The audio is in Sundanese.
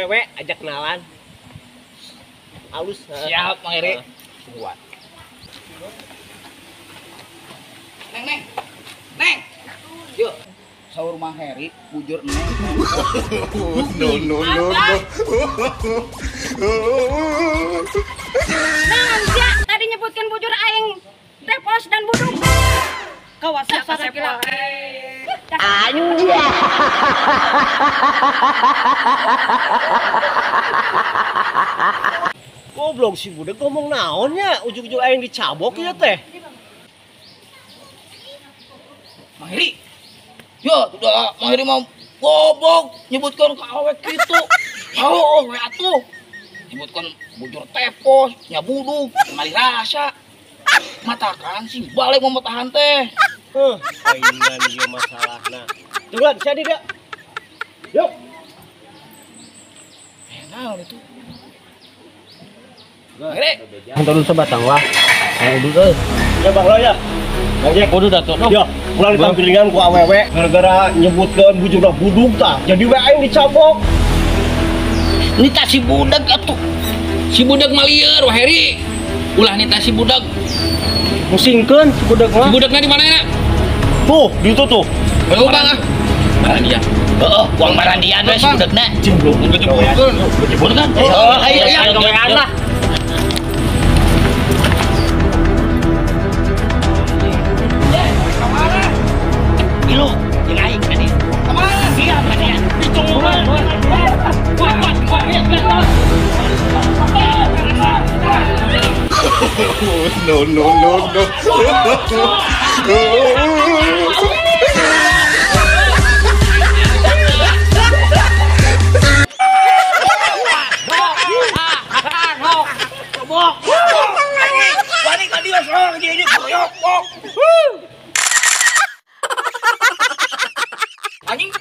Awewe ajak kenalan. Halus. Siap Mang Heri. Tungguan. Neng neng. Neng. Yuk. Saur Mang Heri bujur neng. No no no no. Naon sia tadi nyebutkeun bujur aing tepos dan buduk. Kawas sakila. Anjay. Goblok si budak ngomong naon nya ujug-ujug aing dicabok ieu teh. Mang Heri. Yo, udah Mang Heri mau goblok nyebutkeun ka awewe kitu. Heuh we atuh. Nyebutkeun bujur tepos, nya buduk, mali rasa. Matakan sih balik mau tahan teh. Heuh, aing ieu masalahna. Tungguan, sia di dieu. Yuk. Naon itu? Heri. Turun sebatang lah. Ayo dulu. Ya Bang Lo ya. Bang Jack. Kudu dah tuh. Ya, pulang ditampilingan ku awewe gara-gara nyebutkeun bujurna buduk tah. Jadi we aing dicabok. Nita si budak atuh. Si budak mah lieur Wah Heri. Ulah nita si budak. Musingkeun si budak mah. Si budakna di mana ya? Tuh, di itu tuh. Ayo Bang ah. Barandian. Heeh, uang barandian we si budakna. Jemblok jebulkeun. Jebulkeun. Heeh, ayo ayo gawean lah. Ilu, jeung aing tadi. Kemana? Iya, barandian. Dicungguan. Wah, wah, wah, No no no no. Anjing